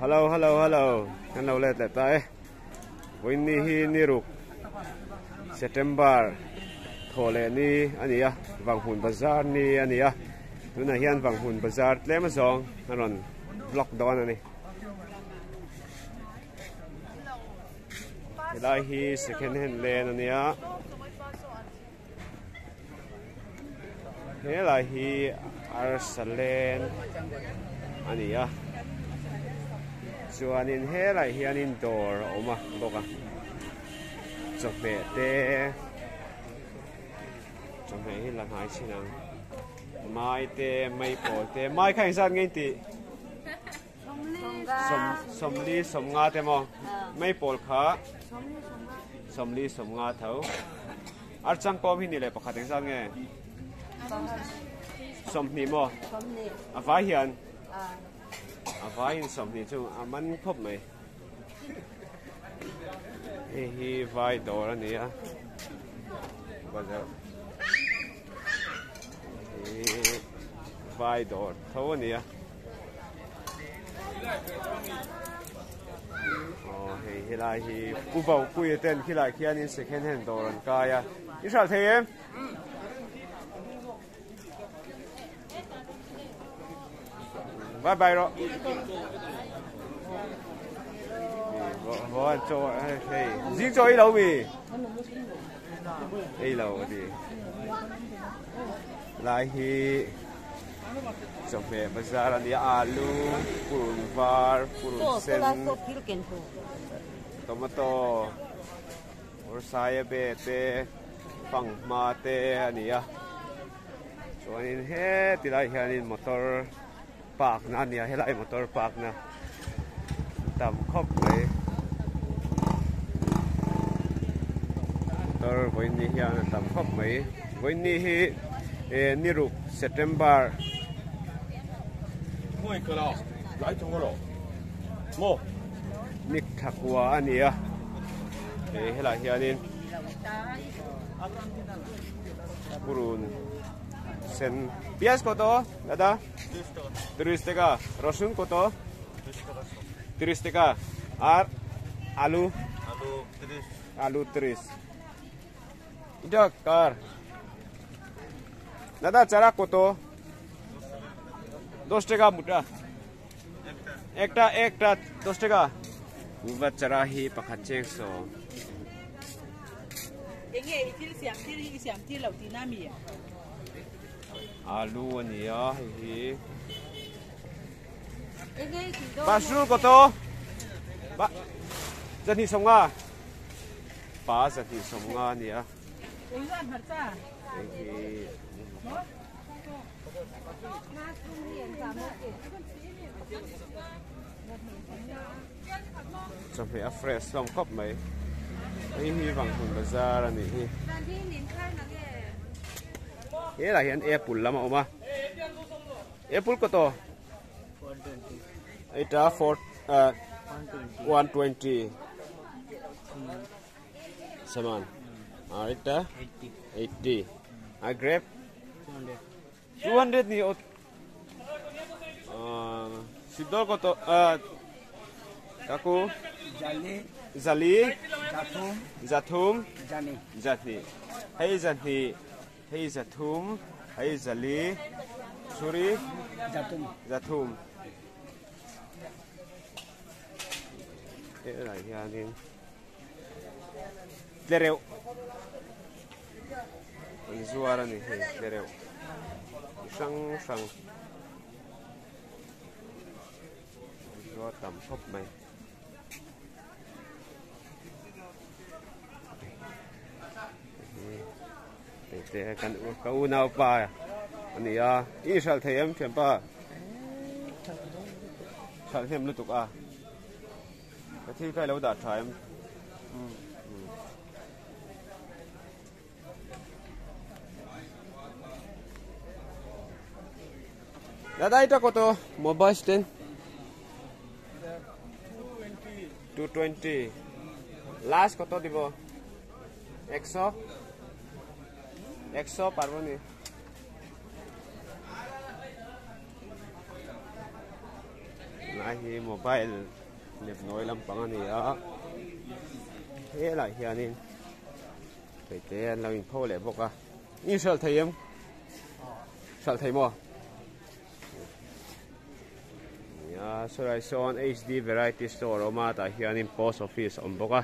Hello hello hello kan lo let leh ta e vawiin hi ni ruk September thaw leh ni a ni a Vanghmun bazar ni a ni a tunah hian Vanghmun bazar tlem azawng a rawn vlog dawn a ni. Helai hi second hand lane a nia helai hi arsa lane a ni a chuanin helai hianin dawr a awm a bawk a chawhmeh te chawhmeh hi la hnai chin ang mai te mai pawl te mai kha engzat nge in tih. Sawmli sawmnga te maw? Mei pawl kha sawmli sawmnga tho. Archang kawm hi ni leh pakhat engzat nge? Sawmhnih maw? A vai hian? A vaiin sawmhnih chu a man khawp mai. Hei hi vai dawr a ni a. Bazar. Hei vai dawr tho a ni a. Aw hei helai hi Pu Vaupuia ten khilai khianin second hand dawr an kai a i hralh thei em? Bye bye rawh. Hei zing chaw ei lo mi? Ei lo ka ti. Lai hi Chawhmeh bazar a nia alu, purun var, purun sen, tomato, awrsaia be te, fanghma te a ni a. Chuanin heti lai hianin motor park na a ni a, helai motor park na tam khawp mai. Motor vawiin hian a tam khawp mai. Vawiin hi eh ni ruk September ni thakua a ni a eh helai hianin purun sen pias koto dada তিরিশ টাকা রসুন কত তিরিশ টাকা আর আলু আলু তিরিশ এটা কার দাদা চারা কত দশ টাকা মুটা একটা একটা দশ টাকা চারা hi pakhat cheng so alu a ni a hei hi basu koto ba zahnih sawmnga pa zahnih sawmnga a ni a hei hi Chawhmeh a fresh hlawm khawp mai. Hei hi Vanghmun bazar a nih hi. Helai hian apple lam a awm a. Apple kawt aw? Eta 4 120 saman. আর এটা 80 আর grape 200 ni সিদ্ধ কত কাকু জালি জাথুম জাথনি hei জাথনি hei জাথুম hei জালি ছুরি জাথুম helai hianin tlereuh an zuar a ni hei tlereuh chi hrang hrang an zuar tam khawp mai. Te kan ka unaupa a ni a i hralh thei em thianpa hralh hnem lutuk a. Ka thil kha i lo dah tha em? দাদা এটা কত mobile stand 220 last কত দিব 100 100 পারবো নি না Helai hi mobile nepnawi lampang a ni a, helaiah hianin hei te an lo inpho leh bawk a, i hralh thei em? Hralh thei maw? Nia sawlai sawn HD variety store a awm a tah hianin post office a awm bawk a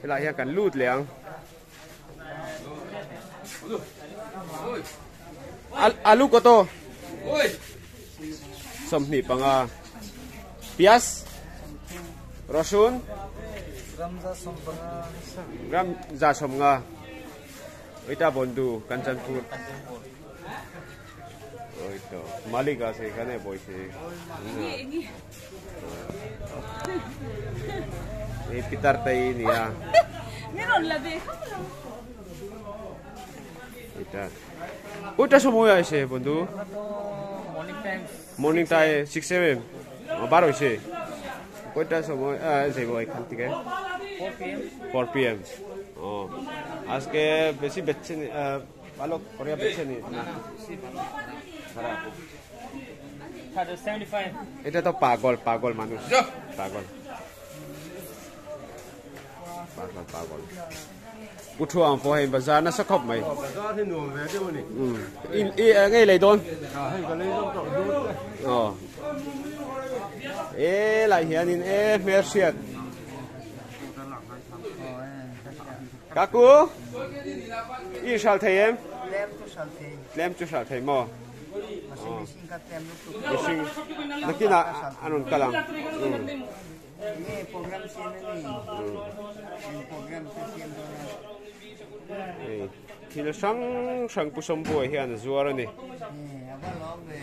helaiah hian kan lut leh ang. Alu koto 25 pias rasun gram 150 ওইটা বন্ধু কাঞ্চনপুর ওই তো মালিক আছে এখানে বসে এই পিতার তাই নিয়া এটা ওইটা সময় আছে বন্ধু morning time 6 am বার হয়েছে কয়টা সময় যাইব এখান থেকে 4 pm ও আজকে বেশি বেচছে ভালো করে বেচছে নি না খারাপ এটা তো পাগল পাগল মানুষ পাগল পাগল পাগল Puthua ang pawh hei bazar nasa khawp mai. Bazar hi nuam ve deuh a ni. I ngei lei dawn. Hei ka lei dawn tawh dawn te. Aw. E lai hianin e hmel hriat. Kaku i hral thei em? Tlem chu hral thei. Tlem chu hral thei maw? Mihring kha tlem lutuk. Mihring nakinah an rawn kal ang. Nge program siam a ni? Eng program te siam dawn a? Hei thil hrang hrang Pu Sawmbuai hian a zuar a ni. Nge a va lawm ve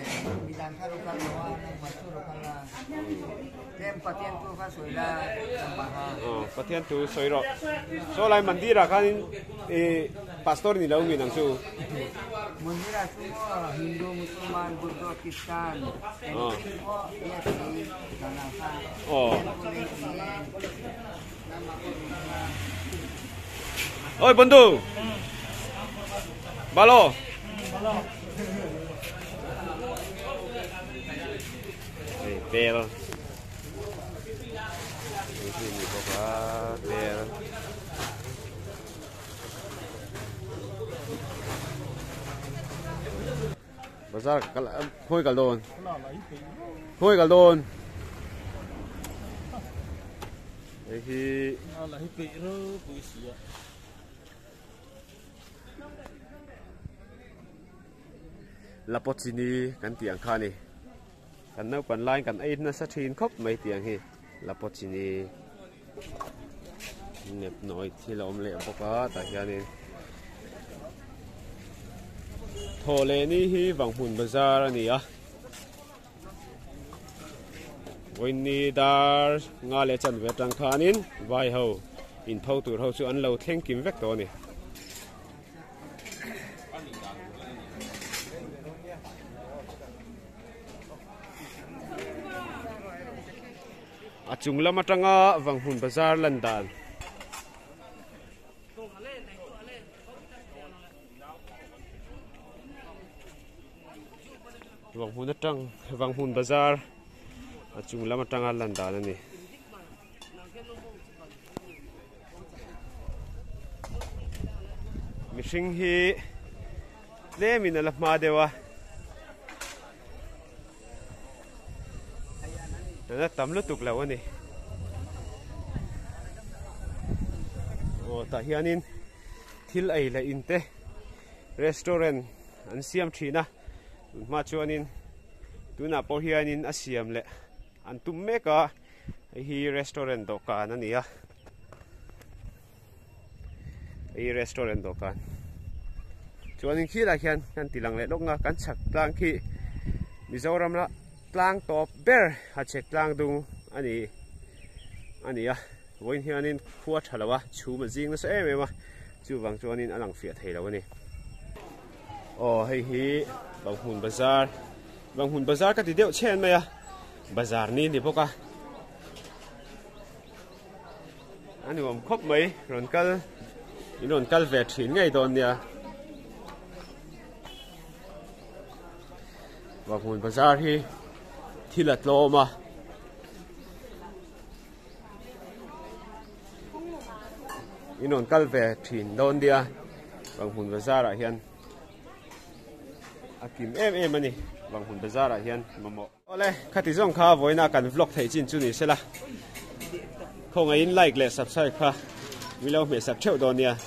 midang kha ru kal lo a nangmah chu ru kal la tlem Pathian thu kha sawi la nangmah kha. Aw Pathian thu sawi rawh. Saw lai mandir ah khanin i pastor ni lo mi nang chu. Mandir ah chu maw Hindu, Musulman, Buddha, Christian engkim pawh biak thei. Oi বন্ধু ভালো এই তেল তেল bazar kal khawi kal dawn khawi kal dawn hei hi Lapochini kan tih ang kha a ni kan naupan laiin kan ei nasa thin khawp mai tih ang hi Lapochini Nepnawi thil a awm leh bawk a tah hianin thaw leh ni hi Vanghmun bazar a ni a vawiin dar nga leh chanve atang khanin vai ho intho tur ho chu an lo thleng kim vek tawh a ni. A chung lam atanga Vanghmun bazar lan dan. Vanghmun atang Vanghmun bazar a chung lam atanga lan dan a ni. Mihring hi tlemin a la hma deuh a. Nana tam lutuk lo a ni. Aw tah hianin thil ei leh in te restaurant an siam thin a tun hma chuanin tunah pawh hianin a siam leh an tum mek a hei hi restaurant dawhkan a ni a hei hi restaurant dawhkan chuanin khilai khian kan ti lang leh lawk nga kan chhak tlang khi Mizoram la tlang tawp ber a chhek tlang dung a ni a ni a vawiin hianin khua tha lo a chhum a zing nasa em em a chuvang chuanin a lang fiah thei lo a ni aw hei hi Banghmun bazar Banghmun bazar ka ti deuh chhen mai a bazar ni a ni bawk a. A nuam khawp mai rawn kal in rawn kal ve thin ngei dawn nia Vanghmun bazar hi. Thil a tlawm a. In rawn kal ve thin dawn nia Vanghmun bazar ah hian a kim em em a ni Vanghmun bazar ah hian mamawh. Awle khati zawng kha vawiina kan vlog theih chin chu ni sela khawngaihin like leh subscribe kha milo hmehsak theuh dawn nia.